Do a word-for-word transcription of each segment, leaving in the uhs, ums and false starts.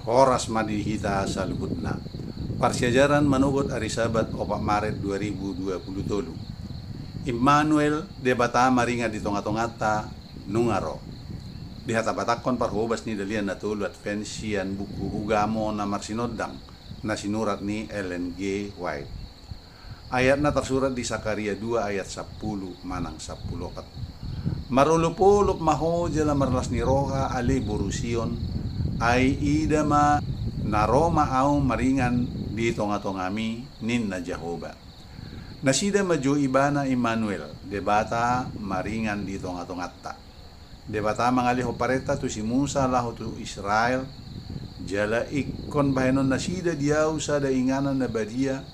Horas ma di hita saluhutna. Parsiajaran manogot ari Sabat opat Maret dua ribu dua puluh tolu. Immanuel, Debata maringan di tonga-tonganta, nunga ro. Dihatabatakhon parhobas ni Dalihan Na Tolu Advent sian buku Ugamo na Marsinondang, na sinurat ni Ellen G. White. Ayatna tarsurat di Sakaria dua ayat sampulu manang sampulu opat. Marolop-olop ma ho jala marlas ni roha, ale boru Sion, ai ida ma, na ro ma Ahu maringan di tonga-tongami, ninna Jahowa. Nasida ma jo Ibana Immanuel, Debata maringan di tonga-tonganta. Debata mangalehon parenta tu si Musa laho tu Israel, jala ingkon bahenon nasida di Ahu sada inganan na badia,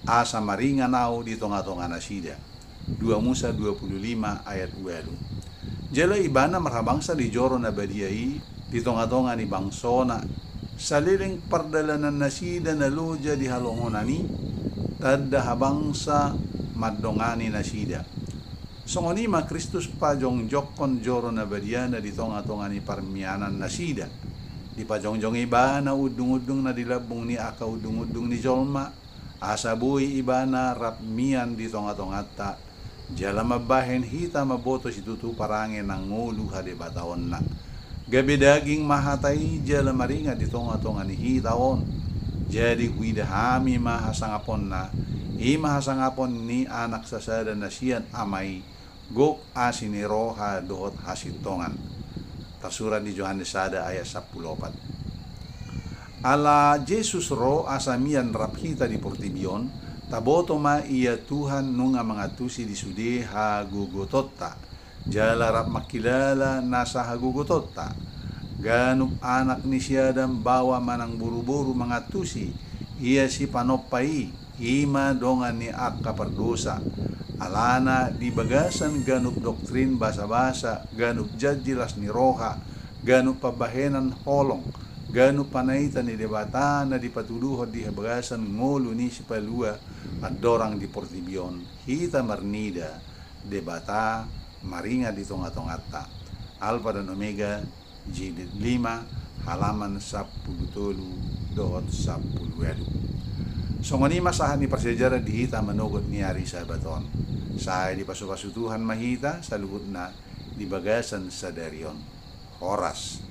asa maringan Ahu di tonga-tonga nasida. Dua Musa dua puluh lima ayat ualu. Jala Ibana marhabangsa di joro na badia i di tonga-tonga ni bangsona, saleleng pardalanan nasida na loja di halongonan i, tanda habangsa mandongani nasida. Songon i ma Kristus pajongjongkon joro na badiana di tonga-tonga ni parmianan nasida. Dipajongjong Ibana undung-undung na di lambung ni angka undung-undung ni jolma, asa boi Ibana rap mian di tonga-tonganta, jala mambahen hita mamboto situtu parange nang ngolu hadebataonna. Gabe daging ma hata i jala maringan di tonga-tonga ni hita on. Jadi huida hami ma hasangaponna, i ma hasangapon ni Anak sasada na sian Ama i, gok asi ni roha dohot hasintongan. Tarsurat di Johannes sada ayat sampulu opat. Ala Jesus ro asa mian rap hita di portibi on, taboto ma Ia Tuhan nunga mangantusi di sude hagogotonta, jala rap mangkilala nasa hagogotonta. Ganup anak ni si Adam, baoa manang boru-boru mangantusi Ia Sipanompa i, i ma dongan ni angka pardosa. Alana di bagasan ganup doktrin basa-basa, ganup janji las ni roha, ganup pambahenan holong, ganup panaita ni Debata na dipatuduhon di bagasan ngolu ni Sipalua andorang di portibi on, hita marnida, Debata maringan di tonga-tonganta. Alfa dan Omega, jilid lima, halaman sampulu tolu dohot sampulu ualu. Songon i ma sahat ni parsiajaran di hita manogot ni ari Sabat on. Sai dipasu-pasu Tuhan ma hita saluhutna di bagasan sadari on. Horas.